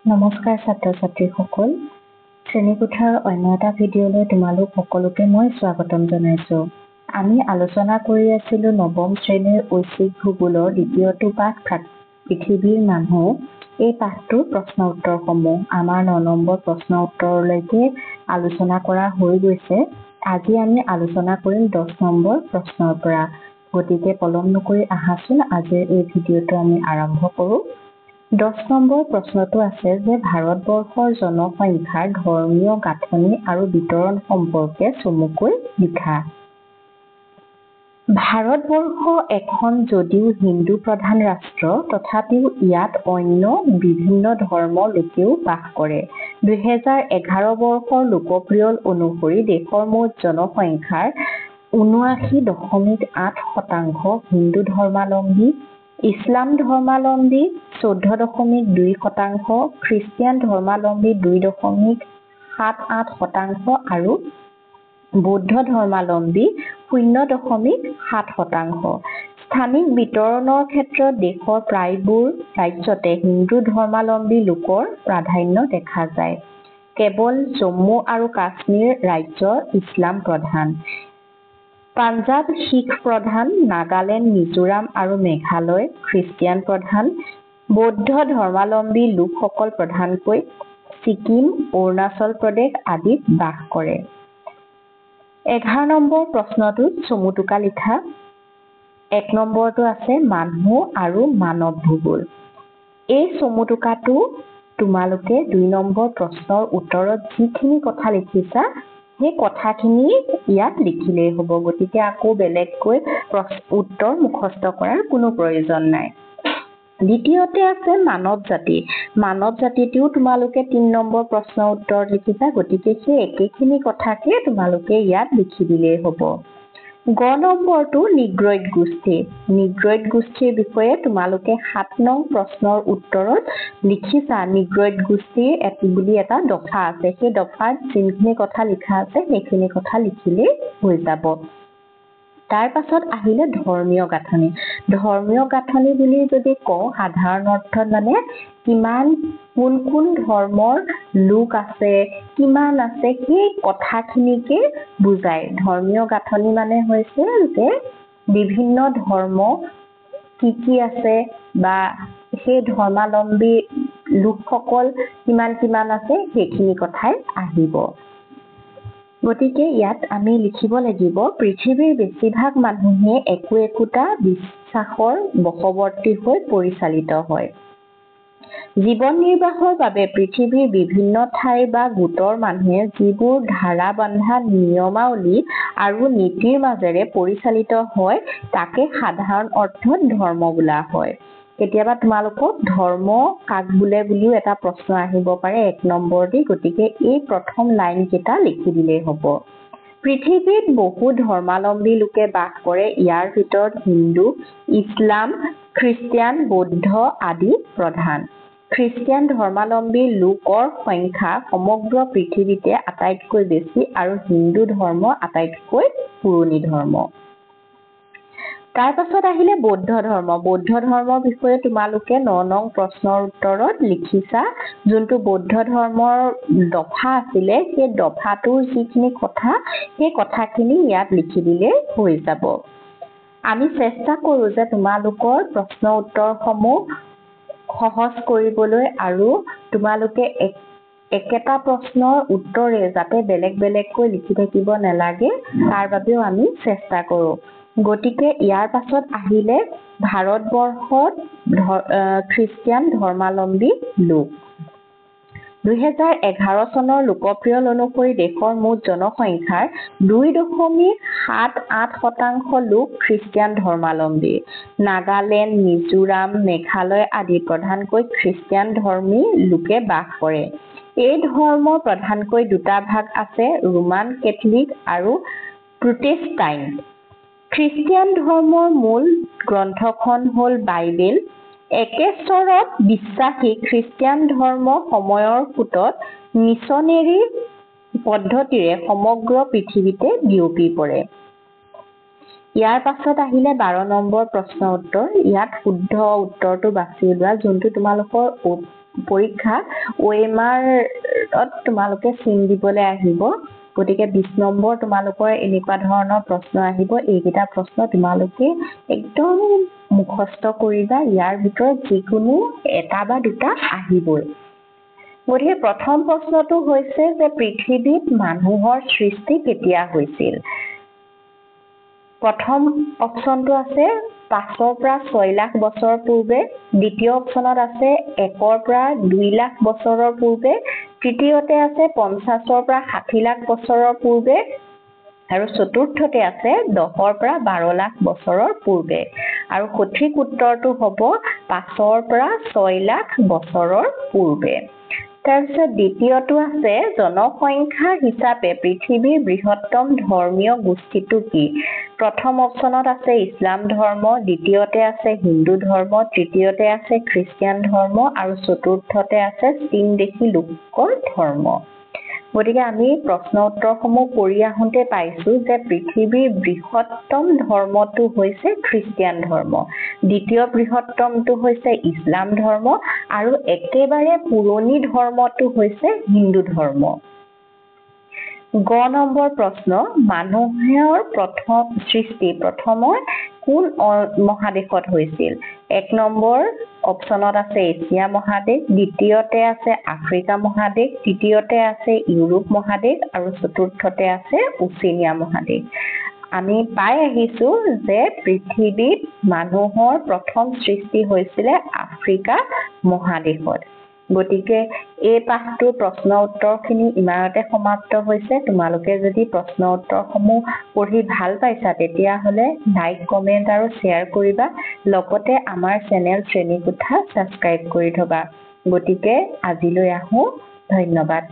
নমস্কাৰ ছাত্ৰ-ছাত্ৰীসকল, শ্ৰেণীকোঠাৰ অন্য এটা ভিডিঅ'লৈ তোমালোক সকলোকে মই স্বাগতম জনাইছোঁ। আমি আলোচনা কৰি আছিলোঁ নৱম শ্ৰেণীৰ ঐচ্ছিক ভূগোলৰ দ্বিতীয়টো পাঠ পৃথিৱীৰ মানুহ। এই পাঠটোৰ প্ৰশ্ন উত্তৰসমূহ আমাৰ 9 নম্বৰ প্ৰশ্ন উত্তৰলৈকে আলোচনা কৰা হৈ গৈছে। আজি আমি আলোচনা কৰিম 10 নম্বৰ প্ৰশ্নৰ পৰা। গতিকে পলম নকৰি আহাচোন আজিৰ এই ভিডিঅ'টো আমি আৰম্ভ কৰোঁ। 10 নম্বৰ প্ৰশ্নটো আছে যে ভাৰতবৰ্ষৰ জনসংখ্যাৰ ধৰ্মীয় গাঁথনি আৰু বিতৰণ সম্পৰ্কে চমুকৈ লিখা। ভাৰতবৰ্ষ এখন যদিও হিন্দু প্ৰধান ৰাষ্ট্ৰ, তথাপিও ইয়াত অন্য বিভিন্ন ধৰ্মৰ লোকেও বাস কৰে। 2011 বৰ্ষৰ লোকপিয়ল অনুসৰি দেশৰ মুঠ জনসংখ্যাৰ 79.8 শতাংশ হিন্দু ধৰ্মাৱলম্বী, ইছলাম ধৰ্মাৱলম্বী 14.2 শতাংশ, খ্ৰীষ্টিয়ান ধৰ্মাৱলম্বী 2.78 শতাংশ আৰু বৌদ্ধ ধৰ্মাৱলম্বী 0.7 শতাংশ। স্থানিক বিতৰণৰ ক্ষেত্ৰত দেশৰ প্ৰায়বোৰ ৰাজ্যতে হিন্দু ধৰ্মাৱলম্বী লোকৰ প্ৰাধান্য দেখা যায়। কেৱল জম্মু আৰু কাশ্মীৰ ৰাজ্য ইছলাম প্ৰধান, পাঞ্জাৱ শিখ প্ৰধান, নাগালেণ্ড, মিজোৰাম আৰু মেঘালয় খ্ৰীষ্টিয়ান প্ৰধান। বৌদ্ধ ধৰ্মাৱলম্বী লোকসকল প্ৰধানকৈ ছিকিম, অৰুণাচল প্ৰদেশ আদিত বাস কৰে। 11 নম্বৰ প্ৰশ্নটোত চমু টোকা লিখা। 1 নম্বৰটো আছে মানুহ আৰু মানৱ ভূগোল। এই চমু টোকাটো তোমালোকে 2 নম্বৰ প্ৰশ্নৰ উত্তৰত যিখিনি কথা লিখিছা সেই কথাখিনি ইয়াত লিখিলেই হ'ব। গতিকে আকৌ বেলেগকৈ উত্তৰ মুখস্থ কৰাৰ কোনো প্ৰয়োজন নাই। দ্বিতীয়তে আছে মানৱ জাতি। মানৱ জাতিটোও তোমালোকে 3 নম্বৰ প্ৰশ্নৰ উত্তৰত লিখিছা, গতিকে সেই একেখিনি কথাকে তোমালোকে ইয়াত লিখি দিলেই হ'ব। গ নম্বৰটো নিগ্ৰইড গোষ্ঠী। নিগ্ৰইড গোষ্ঠীৰ বিষয়ে তোমালোকে 7 নং প্ৰশ্নৰ উত্তৰত লিখিছা। নিগ্ৰইড গোষ্ঠী বুলি এটা দফা আছে, সেই দফাত যোনখিনি কথা লিখা আছে সেইখিনি কথা লিখিলেই হৈ যাব। তাৰ পাছত আহিলে ধৰ্মীয় গাঁথনি। ধৰ্মীয় গাঁথনি বুলি যদি কওঁ, সাধাৰণ অৰ্থত মানে কিমান কোন কোন ধৰ্মৰ লোক আছে, কিমান আছে, সেই কথাখিনিকে বুজায়। ধৰ্মীয় গাঁথনি মানে হৈছে যে বিভিন্ন ধৰ্ম কি কি আছে বা সেই ধৰ্মাৱলম্বী লোকসকল কিমান কিমান আছে সেইখিনি কথাই আহিব। গতিকে ইয়াত আমি লিখিব লাগিব, পৃথিৱীৰ বেছিভাগ মানুহে একো একোটা বিশ্বাসৰ বশৱৰ্তী হৈ পৰিচালিত হয়। জীৱন নিৰ্বাহৰ বাবে পৃথিৱীৰ বিভিন্ন ঠাইৰ বা গোটৰ মানুহে যিবোৰ ধাৰা বন্ধা নিয়মাৱলী আৰু নীতিৰ মাজেৰে পৰিচালিত হয় তাকে সাধাৰণ অৰ্থত ধৰ্ম বোলা হয়। কেতিয়াবা তোমালোকক ধৰ্ম কাক বোলে বুলিও এটা প্ৰশ্ন আহিব পাৰে 1 নম্বৰ দি। গতিকে এই প্ৰথম লাইন কেইটা লিখি দিলেই হ'ব। পৃথিৱীত বহু ধৰ্মাৱলম্বী লোকে বাস কৰে। ইয়াৰ ভিতৰত হিন্দু, ইছলাম, খ্ৰীষ্টিয়ান, বৌদ্ধ আদি প্ৰধান। খ্ৰীষ্টিয়ান ধৰ্মাৱলম্বী লোকৰ সংখ্যা সমগ্ৰ পৃথিৱীতে আটাইতকৈ বেছি আৰু হিন্দু ধৰ্ম আটাইতকৈ পুৰণি ধৰ্ম। তাৰ পাছত আহিলে বৌদ্ধ ধৰ্ম। বৌদ্ধ ধৰ্মৰ বিষয়ে তোমালোকে 9 নং প্ৰশ্নৰ উত্তৰত লিখিছা। যোনটো বৌদ্ধ ধৰ্মৰ দফা আছিলে সেই দফাটোৰ যিখিনি কথা সেই কথাখিনি ইয়াত লিখি দিলেই হৈ যাব। আমি চেষ্টা কৰোঁ যে তোমালোকৰ প্ৰশ্ন উত্তৰসমূহ সহজ কৰিবলৈ আৰু তোমালোকে একেটা প্ৰশ্নৰ উত্তৰে যাতে বেলেগ বেলেগকৈ লিখি থাকিব নালাগে তাৰ বাবেও আমি চেষ্টা কৰোঁ। গতিকে ইয়াৰ পাছত আহিলে ভাৰতবৰ্ষত খ্ৰীষ্টিয়ান ধৰ্মাৱলম্বী লোক। 2011 চনৰ লোকপিয়ল অনুসৰি দেশৰ মুঠ জনসংখ্যাৰ 2.78 শতাংশ লোক খ্ৰীষ্টিয়ান ধৰ্মাৱলম্বী। নাগালেণ্ড, মিজোৰাম, মেঘালয় আদি প্ৰধানকৈ খ্ৰীষ্টিয়ান ধৰ্মী লোকে বাস কৰে। এই ধৰ্মৰ প্ৰধানকৈ দুটা ভাগ আছে, ৰোমান কেথলিক আৰু প্ৰোটেষ্টাণ্ট। খ্ৰীষ্টিয়ান ধৰ্মৰ মূল গ্ৰন্থখন হ'ল বাইবেল। একেশ্বৰত বিশ্বাসী খ্ৰীষ্টিয়ান ধৰ্ম সময়ৰ সোঁতত মিছনেৰী পদ্ধতিৰে সমগ্ৰ পৃথিৱীতে বিয়পি পৰে। ইয়াৰ পাছত আহিলে 12 নম্বৰ প্ৰশ্ন উত্তৰ। ইয়াত শুদ্ধ উত্তৰটো বাছি উলিওৱা, যোনটো তোমালোকৰ পৰীক্ষাত OMR-ত তোমালোকে চিন দিবলৈ আহিব। গতিকে 20 নম্বৰ তোমালোকৰ এনেকুৱা ধৰণৰ প্ৰশ্ন আহিব। এইকেইটা প্ৰশ্ন তোমালোকে একদম মুখস্থ কৰিবা, ইয়াৰ ভিতৰত যিকোনো এটা বা দুটা আহিবই। গতিকে প্ৰথম প্ৰশ্নটো হৈছে যে পৃথিৱীত মানুহৰ সৃষ্টি কেতিয়া হৈছিল? প্ৰথম অপশ্যনটো আছে 5ৰ পৰা 6 লাখ বছৰৰ পূৰ্বে, দ্বিতীয় অপশ্যনত আছে 1ৰ পৰা 2 লাখ বছৰৰ পূৰ্বে, তৃতীয়তে আছে 50ৰ পৰা 60 লাখ বছৰৰ পূৰ্বে আৰু চতুৰ্থতে আছে 10ৰ পৰা 12 লাখ বছৰৰ পূৰ্বে। আৰু সঠিক উত্তৰটো হ'ব 5ৰ পৰা 6 লাখ বছৰৰ পূৰ্বে। তাৰপিছত দ্বিতীয়টো আছে জনসংখ্যা হিচাপে পৃথিৱীৰ বৃহত্তম ধৰ্মীয় গোষ্ঠীটো কি? প্ৰথম অপশ্যনত আছে ইছলাম ধৰ্ম, দ্বিতীয়তে আছে হিন্দু ধৰ্ম, তৃতীয়তে আছে খ্ৰীষ্টিয়ান ধৰ্ম আৰু চতুৰ্থতে আছে চীন দেশী লোকৰ ধৰ্ম। গতিকে আমি প্ৰশ্ন উত্তৰসমূহ কৰি আহোঁতে পাইছো যে পৃথিৱীৰ বৃহত্তম ধৰ্মটো হৈছে খ্ৰীষ্টিয়ান ধৰ্ম, দ্বিতীয় বৃহত্তমটো হৈছে ইছলাম ধৰ্ম আৰু একেবাৰে পুৰণি ধৰ্মটো হৈছে হিন্দু ধৰ্ম। গ নম্বৰ প্ৰশ্ন, মানুহৰ প্ৰথম সৃষ্টি প্ৰথমে কোন মহাদেশত হৈছিল? 1 নম্বৰ অপশ্যনত আছে এছিয়া মহাদেশ, দ্বিতীয়তে আছে আফ্ৰিকা মহাদেশ, তৃতীয়তে আছে ইউৰোপ মহাদেশ আৰু চতুৰ্থতে আছে ওচেনিয়া মহাদেশ। আমি পাই আহিছো যে পৃথিৱীত মানুহৰ প্ৰথম সৃষ্টি হৈছিলে আফ্ৰিকা মহাদেশত। গতিকে এই পাঠটোৰ প্ৰশ্ন উত্তৰখিনি ইমানতে সমাপ্ত হৈছে। তোমালোকে যদি প্ৰশ্ন উত্তৰসমূহ পঢ়ি ভাল পাইছা তেতিয়াহ'লে লাইক, কমেণ্ট আৰু শ্বেয়াৰ কৰিবা, লগতে আমাৰ চেনেল শ্ৰেণীকোঠা ছাবস্ক্ৰাইব কৰি থবা। গতিকে আজিলৈ আহোঁ, ধন্যবাদ।